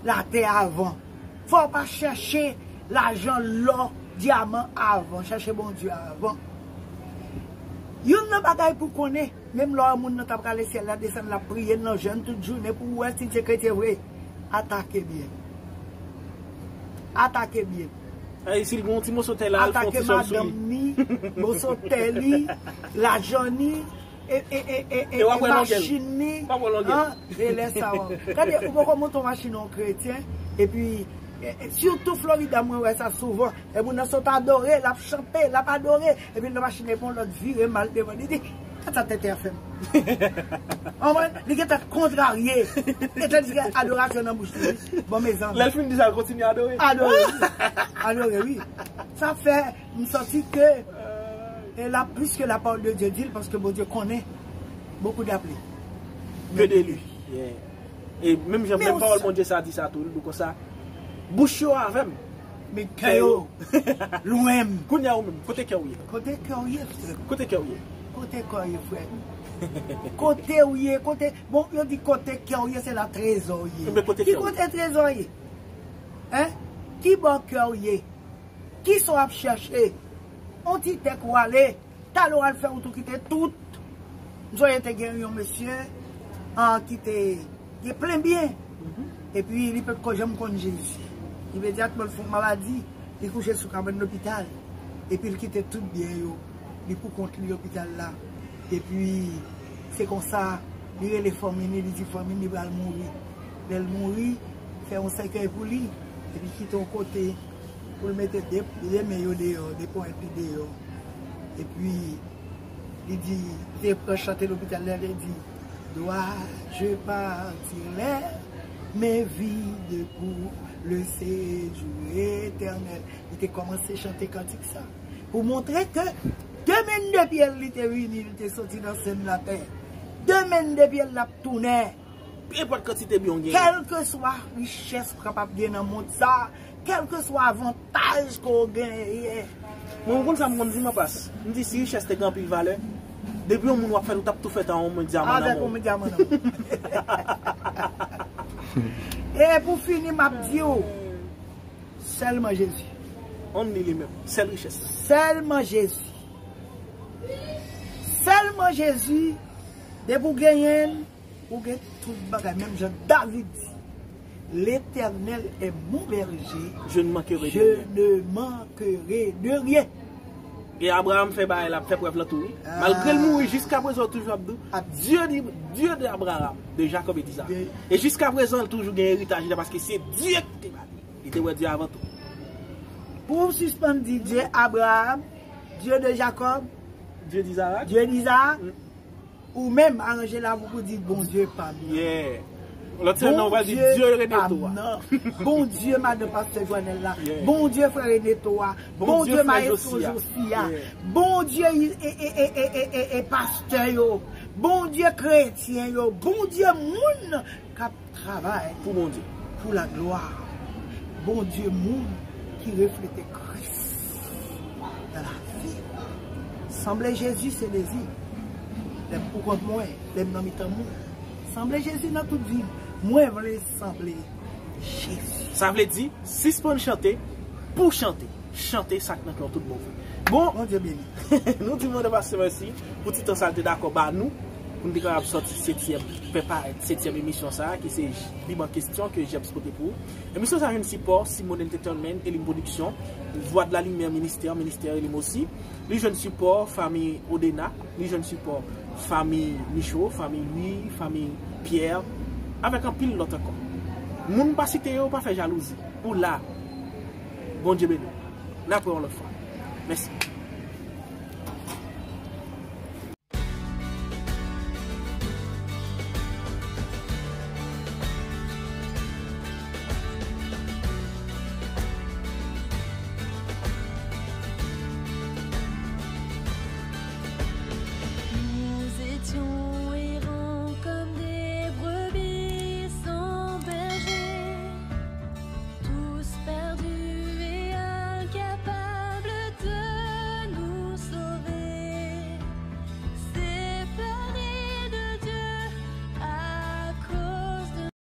latè avan. Fò w pa chèche lajan, lò, dyaman avan. Chèche Bondye avan. Youn nan bagay pou konnen, menm lè w wè moun nan ta prale syèl la, desann, l ap priye nan jèn tout jounen pou w wè si l se kretyen vre. Atake byen. Atake byen. Ay, si l gen yon ti moso tè la, al fè yon ti sòl sou li. Atake madanm ni, moso tè li, lajan ni, e, e, e, e, e, e machin ni. W ap wè longè l. E lè sa w ap. Gade, ou poko monte yon machin yon kretyen, epi, e, e, sitou Florida, mwen wè sa souvan. E moun nan sot adore, l ap chante, l ap adore, epi l nan machin nan, epi yon lòt vire mal devan, li di, "Gad sa tenten an fè m." Anmwey, li gentan kontrarye. E tandiske adorasyon nan bouch li, wi. Bon, mezanmi. Lè l fin di sa, l kontinye adore. Adore, wi. Adore, wi. Sa fè, m santi ke, e la, puisque la parole de Dieu dit l, paske Bondye konnen, beaucoup d'appelés. Que d'élus. Yeah. E menm jan, menm pawòl Bondye sa di sa tou, li di konsa, bouch yo avè m. Men kè yo lwen m. Kounye a ou menm, kote kè w ye? Kote kè w ye, frè m? Kote kè w ye? Kote kè w ye, frè m? Kote w ye, kote, bon, yo di kote kè w ye, se la trezò w ye. Ki kote trezò w ye? Hein? Ki bò kè w ye? Kisa w ap chèche? On ti tèk ou ale. Talè w al fè wout ou kite tout. M sonje te gen yon mesye, ah, ki te gen plen byen. Epi li potko janm konn Jezi. Imedyatman l fè yon maladi, li kouche sou kabann lopital. Epi l kite tout byen yo. Li pou kont li lopital la. Epi se konsa, li rele fanmi li, li di fanmi li pral mouri. Lè l mouri, fè yon sèkèy pou li. Epi kite yon kote pou l mete de, de men yo deyò, de ponyèt li deyò. Epi, li di, li te pran chante lopital la, li di, Dois-je partir lève mes vides pour le séjour éternel? Li te kòmanse chante kantik sa. Pou montre ke de men de pye l, li te vini, li te soti nan senn latè. De men de pye l, l ap tounen. Nenpòt kantite byen w genyen. Kèlkeswa richès w kapab gen nan mond sa, kèlkeswa avantaj ke w genyen. Mwen, ou konn sa m konn di, Manpas? M di, si richès te gen anpil valè, depi yon moun w ap fè l, ou t ap tou fè tan yon mwen dyaman nan men w. Avèk yon mwen dyaman nan men w. E pou fini, m ap di w, sèlman Jezi. Only li menm. Sèl richès. Sèlman Jezi. Sèlman Jezi. Depi w genyen l, ou gen tout bagay. Menm jan David di, L'Éternel est mon berger, je ne manquerai de rien. Je ne manquerai de rien. E Abraram fè bagay la, fè prèv la tou, wi. Ah. Malgre l mouri, jiskaprezan, l toujou ap di, Dieu di, Dieu de Abraham, de Jacob et d'Isaac. De- E jiskaprezan, l toujou gen eritaj li la, paske se Dye ki te ba li. Li te wè Dye avan tou. Pou w sispann di Dye Abraram, Dye de Jakòb, Dye d'Izarak. Dye d'Izarak, mm, ou menm aranje la pou w di Bondye pa m nan. Yeah. Lòt semèn nan, ou va di Bondye Dye Reneto a. Bondye madanm pastè Joanèl la. Yeah. Bondye frè Reneto a. Bondye frè Josi a. Bondye maestro Josi a. Yeah. Bondye e, e, e pastè yo. Bondye kretyen yo. Bondye moun k ap travay pou Bondye, pou laglwa Bondye, moun ki reflete Kris nan lavi. Sanble Jezi se dezi. Lè m poukont mwen, lè m nan mitan moun, sanble Jezi nan tout vi m. Mwen vle sanble Jezi. Sa vle di, sispann chante pou chante. Chante sa k nan kè w tout bon vre. Bon, Bondye beni. Nou di Bondye pastè mèsi pou ti tan sa l te dakò ba nou, pou n te kapab sòti setyèm, fè parèt setyèm emisyon sa a, ki se Bib an Kesyon ke Jeps pote pou ou. Emisyon sa a jwenn sipò Simone Entertainment, Elim Production, Voix de la Lumière Ministère, Ministère Elim osi. Li jwenn sipò fanmi Odena, li jwenn sipò fanmi Micho, fanmi Louis, fanmi Pierre, avèk anpil lòt ankò. Moun m pa site yo, pa fè jalouzi. Ou la. Bondye beni w. N ap wè yon lòt fwa. Mèsi.